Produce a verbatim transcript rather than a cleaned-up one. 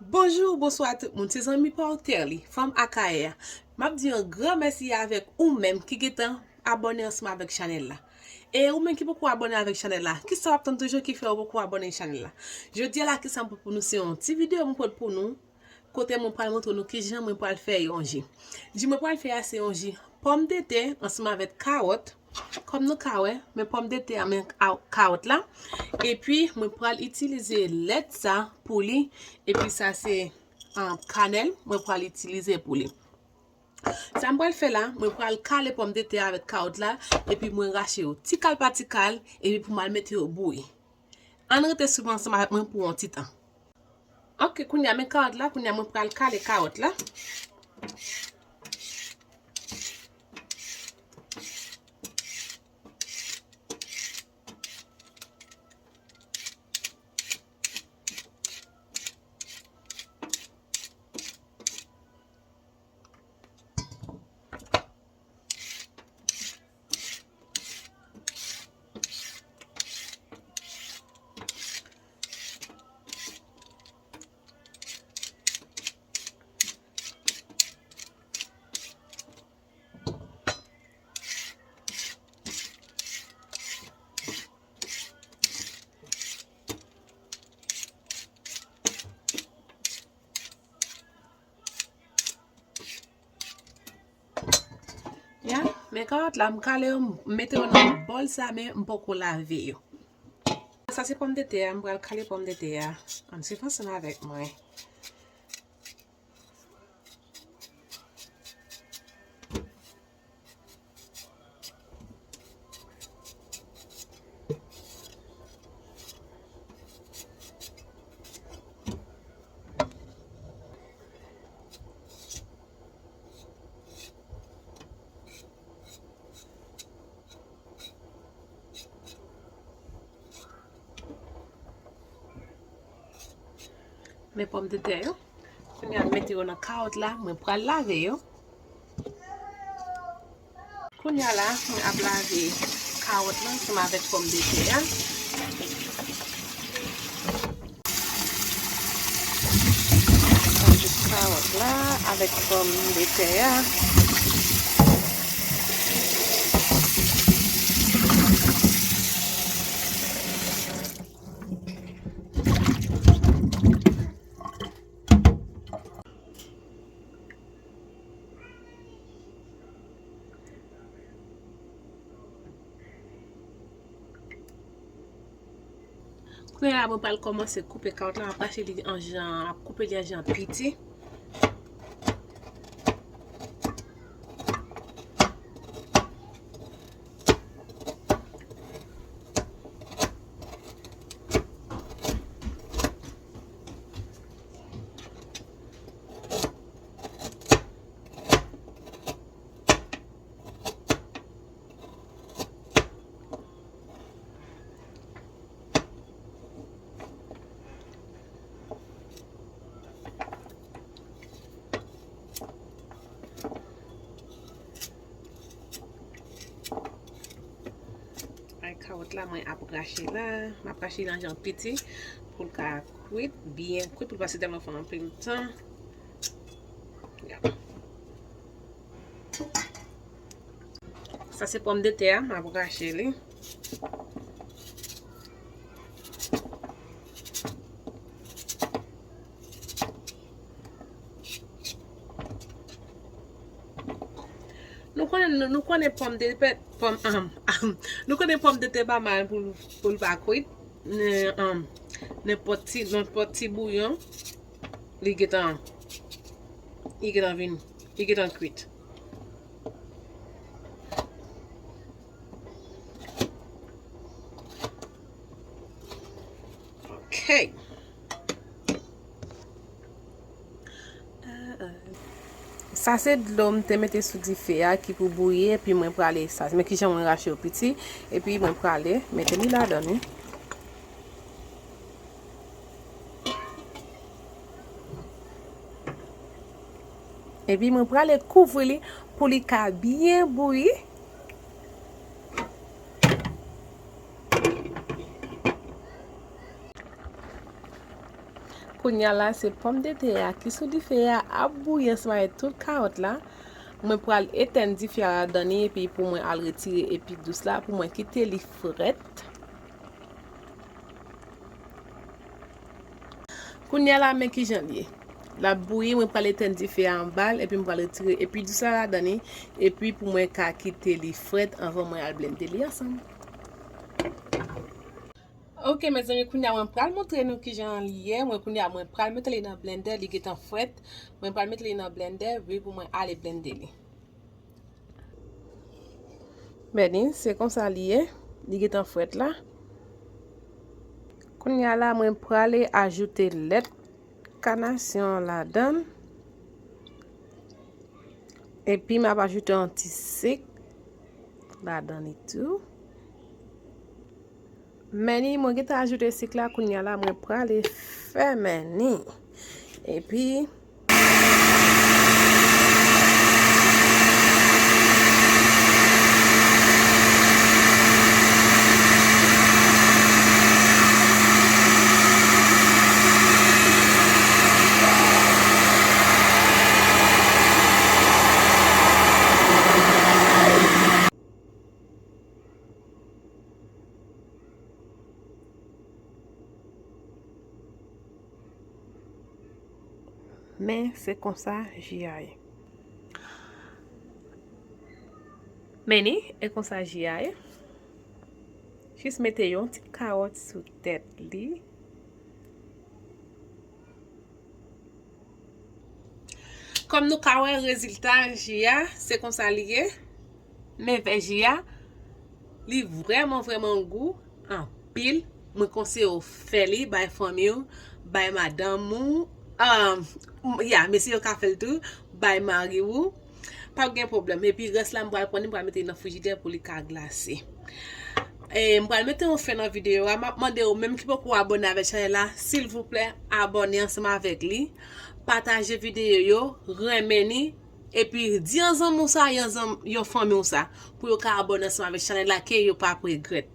Bonjou, bonswa tout moun, se zanmi pa w Terly, fanm Akayè a. M ap di yon gran mèsi avèk ou menm ki gentan abòne ansanm avèk chanèl la. E ou menm ki poko abòne avèk chanèl la, kisa w ap tann toujou ki fè ou poko abòne chanèl la? Jodi a la, kisa m pran pou nou, se yon ti videyo mwen pran pou nou, kote mwen pral montre nou kijan mwen pral fè yon ji. Ji mwen pral fè a se yon ji pòmdetè ansanm avèk kawòt. Kòm nou ka wè, men pòmdetè a, men ka-, kawòt la. Epi mwen pral itilize lèt sa pou li. Epi sa se, ah, kanèl, mwen pral itilize pou li. Sa m pral fè la, mwen pral kale pòmdetè a avèk kawòt la, epi mwen rache yo ti kal pa ti kal, epi pou m al mete yo bouyi. Ann rete swiv ansanm avèk mwen pou yon ti tan. Ok, kounye a men kawòt la, kounye a mwen pral kale kawòt la. Ya, men kawòt la, m kale yo, m mete yo nan bòl sa, men m poko lave yo. Sa se pòmdetè a, m pral kale pòmdetè a. Ann swiv ansanm avèk mwen. Men pòmdetè yo. Kounye a, m mete yo nan kawòt la, mwen pral lave yo. Kounye a la, mwen ap lave kawòt la ansanm avèk pòmdetè a. Mwen jis kawòt la avèk pòmdetè a. Kounye a la, mwen pral kòmanse koupe kawòt la, m ap rache li an jan, m ap koupe li an jan piti. Ay, kawòt la, mwen ap rache la. M ap rache li an jan piti pou l ka kwit, byen kwit, pou l pa sitèlman fè anpil tan. Ya. Sa se pòmdetè a, m ap rache li. Nou konnen, nou, nou konnen pòmdetè, pòm, ahm, ahm, nou konnen pòmdetè pa mal pou, pou l pa kwit. Nen, ahm, nenpòt ti, nenpòt ti bouyon, li gentan, li gentan vin, li gentan kwit. Ok. Sa se dlo m te mete sou dife a ki pou bouyi, epi mwen prale sa. Men kijan mwen rache yo piti, epi mwen prale mete li ladan l, wi. Epi mwen prale kouvri li pou li ka byen bouyi. Kounye a la, se pòmdetè a ki sou dife a ap bouyi ansanm avèk tout kawòt la. Mwen pral etèn dife a ladan li epi pou mwen al retire epi dous la pou mwen kite li frèt. Kounye a la, men kijan l ye. L ap bouyi, mwen pral etèn dife a anba l epi mwen pral retire epi dous la ladan li epi pou mwen ka kite li frèt anvan mwen al blende li ansanm. Ok, mezanmi, kounye a mwen pral montre nou kijan li ye. Mwen kounye a mwen pral mete li nan blendè, li gentan frèt. Mwen pral mete li nan blendè, wi, pou mwen ale blende li. Men li, se konsa li ye. Li gentan frèt la. Kounye a la, mwen prale ajoute lèt kanasyon an ladan l. Epi m ap ajoute yon ti sik ladan li tou. Men li, mwen gentan ajoute sik la, kounye a la, mwen prale fèmen li. Epi, men se konsa ji a ye. Men li, e konsa ji a ye. Jis mete yon ti kawòt sou tèt li. Kòm nou ka wè rezilta ji a, se konsa li ye. Men vè ji a, li vrèman, vrèman gou anpil. Mwen konseye w fè li, bay fanmi w, bay madanm ou, um, ya, mesye yo ka fè l tou, bay mari w. P ap gen pwoblèm. Epi rès la, m pral pran li, m pral mete li nan frijidè pou li ka glase. E m pral mete yon fen nan videyo a. M ap mande w menm ki poko abòne avèk chanèl la, silvouplè, abòne ansanm avèk li. Pataje videyo yo, renmen li, epi di yon zanmi w sa, yon zanm-, yon fanmi w sa, pou yo ka abòne ansanm avèk chanèl la, ke yo p ap regrèt.